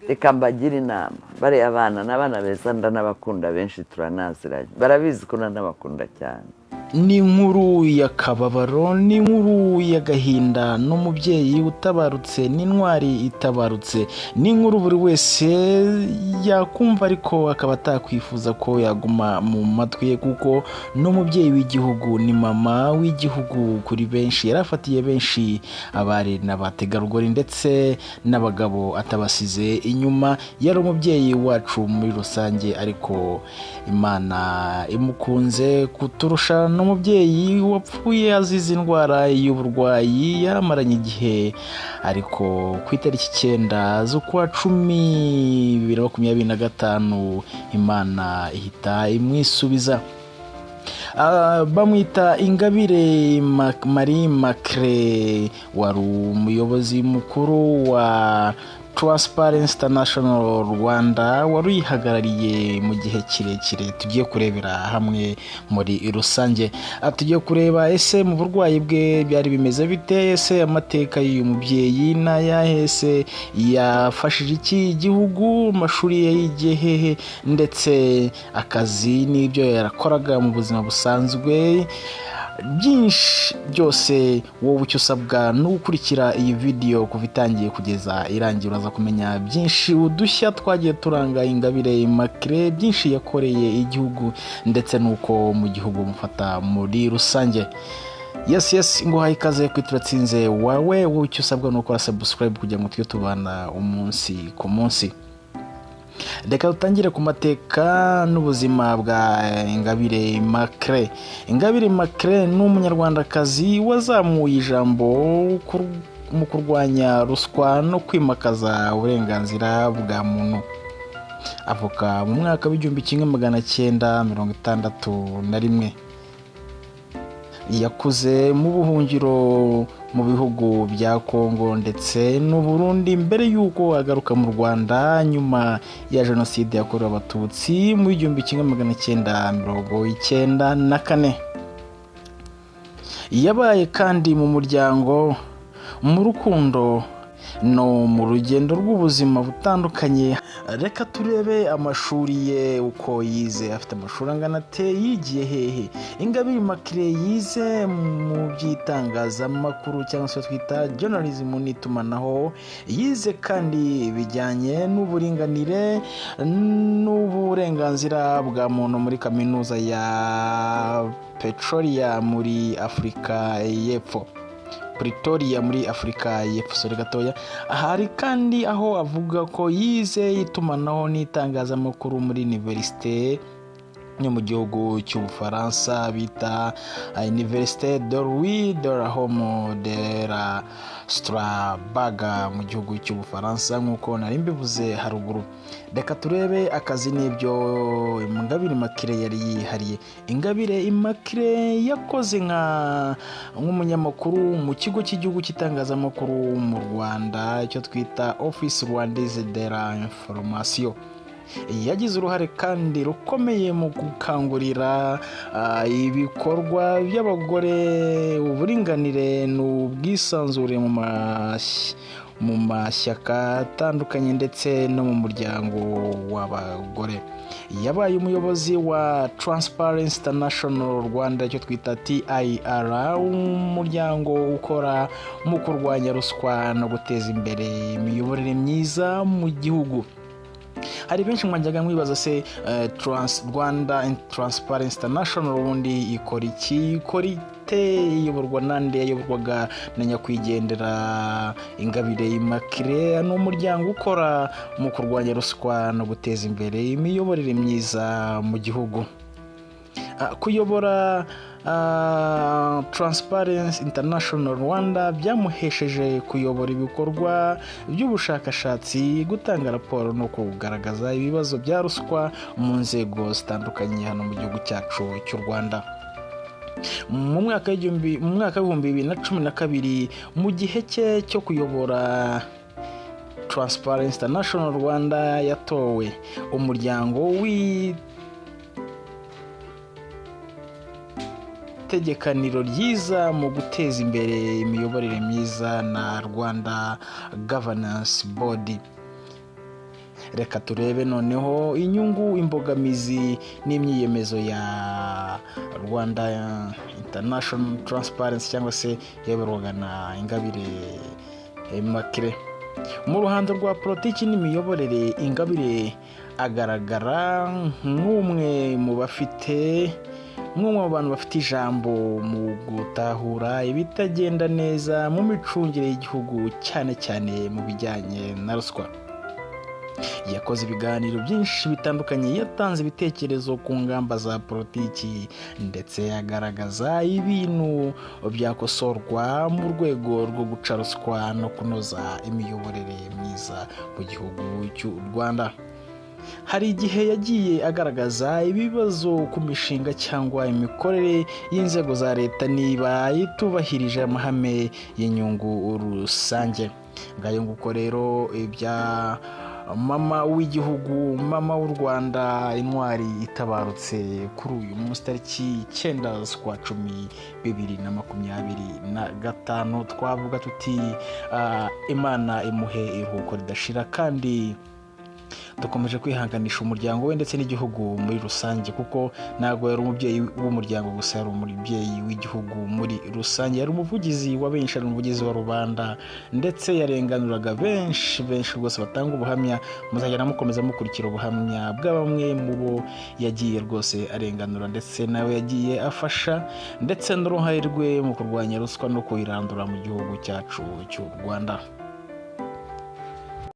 Reka mbagire inama, bariya bana ni abana beza, ndanabakunda, benshi turanaziranye, barabizi ko nanabakunda cyane. Ni inkuru y'akababaro, ni inkuru y'agahinda, n'umubyeyi utabarutse, n'intwari itabarutse. Ni inkuru buri wese yakumva ariko akaba atakwifuza ko yaguma mu matwi ye, kuko n'umubyeyi w'igihugu, ni mama w'igihugu kuri benshi, yarafatiye benshi, abari n'abategarugori ndetse n'abagabo atabasize inyuma. Yari umubyeyi wacu muri rusange, ariko Imana imukunze kuturusha. N'umubyeyi wapfuye azize indwara y'uburwayi yaramaranye igihe, ariko ku itariki 9 z'ukwa 10 2025 Imana ihita imwisubiza. Bamwita Ingabire Marie Immaculée, wari umuyobozi mukuru wa Transparency International Rwanda, wari uyihagarariye mu gihe kirekire. Tugiye kurebera hamwe muri rusange. Tugiye kureba ese mu burwayi bwe byari bimeze bite, ese amateka y'uyu mubyeyi n'ayahe, ese yafashije iki igihugu, amashuri ye yigiye hehe, ndetse akazi n'ibyo yarakoraga mu buzima busanzwe, byinshi byose. Wowe icyo usabwa ni ugukurikira iyi video kuva itangiye kugeza irangiye, uraza kumenya byinshi, udushya twagiye turanga Ingabire Immaculée, byinshi yakoreye igihugu, ndetse n'uko mu gihugu mufata muri rusange. Yes, nguhaye ikaze kuri Turatsinze wawe. Wowe icyo usabwa ni ukora subscribe kugira ngo tujye tubana umunsi ku munsi. Reka dutangire ku mateka n'ubuzima bwa Ingabire Immaculée. Ingabire Immaculée ni umunyarwandakazi wazamuye ijambo mu kurwanya ruswa no kwimakaza uburenganzira bwa muntu. Avuka mu mwaka w'1961. Yakuze mu buhungiro mu bihugu bya Kongo ndetse n'u Burundi mbere y'uko agaruka mu Rwanda nyuma ya Jenoside yakorewe Abatutsi mu 1994. Yabaye kandi mu muryango, mu rukundo no mu rugendo rw'ubuzima butandukanye. Reka turebe amashuri ye, uko yize, afite amashuri angana ate, yigiye hehe. Ingabire Immaculée yize mu by'itangazamakuru cyangwa se twita journalism n'itumanaho. Yize kandi bijyanye n'uburinganire n'uburenganzira bwa muntu muri kaminuza ya Pretoria muri Afurika y'Epfo, Pretoria muri Afurika y'Epfo, sorry gatoya. Hari kandi aho avuga ko yize itumanaho n'itangazamakuru muri Université yo mu gihugu cy'Ubufaransa bita Université de Louis de la Homme de la Strasbourg mu gihugu cy'Ubufaransa, nk'uko nari mbivuze haruguru. Reka turebe akazi n'ibyo Ingabire Immaculée yari yihariye. Ingabire Immaculée yakoze nk'umunyamakuru mu kigo cy'igihugu cy'itangazamakuru mu Rwanda, icyo twita Office Rwandaise de l'Information. Yagize uruhare kandi rukomeye mu gukangurira ibikorwa by'abagore, uburinganire n'ubwisanzure mu mashyaka atandukanye ndetse no mu muryango w'abagore. Yabaye umuyobozi wa Transparency International Rwanda, icyo twita TIR, umuryango ukora mu kurwanya ruswa no guteza imbere imiyoborere myiza mu gihugu. Hari benshi mwajyaga mwibaza se Rwanda Transparency International ubundi ikora iki, ikora ite, iyoborwa nande? Yayoborwaga na nyakwigendera Ingabire Immaculée. Ni umuryango ukora mu kurwanya ruswa no guteza imbere imiyoborere myiza mu gihugu. Kuyobora Transparency International Rwanda byamuhesheje kuyobora ibikorwa by'ubushakashatsi, gutanga raporo no kugaragaza ibibazo bya ruswa mu nzego zitandukanye hano mu gihugu cyacu cy'u Rwanda. Mu mwaka w'2012, mu gihe cye cyo kuyobora Transparency International Rwanda, yatowe umuryango w'itegekaniro ryiza mu guteza imbere imiyoborere myiza na Rwanda Governance Board. Reka turebe noneho inyungu, imbogamizi n'imyiyemezo ya Rwanda International Transparency cyangwa se yayoborwaga na Ingabire Immaculée. Mu ruhando rwa politiki n'imiyoborere, Ingabire agaragara nk'umwe mu bafite nk'umwe mu bantu bafite ijambo mu gutahura ibitagenda neza mu micungire y'igihugu, cyane cyane mu bijyanye na ruswa. Yakoze ibiganiro byinshi bitandukanye, yatanze ibitekerezo ku ngamba za politiki, ndetse agaragaza ibintu byakosorwa mu rwego rwo guca ruswa no kunoza imiyoborere myiza mu gihugu cy'u Rwanda. Hari igihe yagiye agaragaza ibibazo ku mishinga cyangwa imikorere y'inzego za leta niba itubahirije amahame y'inyungu rusange. Ngayo nguko rero ibya mama w'igihugu, mama w'u Rwanda, intwari itabarutse kuri uyu munsi tariki 9 z'ukwa 10 2025. Twavuga tuti Imana imuhe iruhuko ridashira, kandi dukomeje kwihanganisha umuryango we ndetse n'igihugu muri rusange, kuko ntabwo yari umubyeyi w'umuryango gusa, yari umubyeyi w'igihugu muri rusange. Yari umuvugizi wa benshi, yari umuvugizi wa rubanda, ndetse yarenganuraga benshi benshi rwose batanga ubuhamya. Muzagenda mukomeza mukurikira ubuhamya bwa bamwe mu bo yagiye rwose arenganura, ndetse nawe yagiye afasha, ndetse n'uruhare rwe mu kurwanya ruswa no kuyirandura mu gihugu cyacu cy'u Rwanda.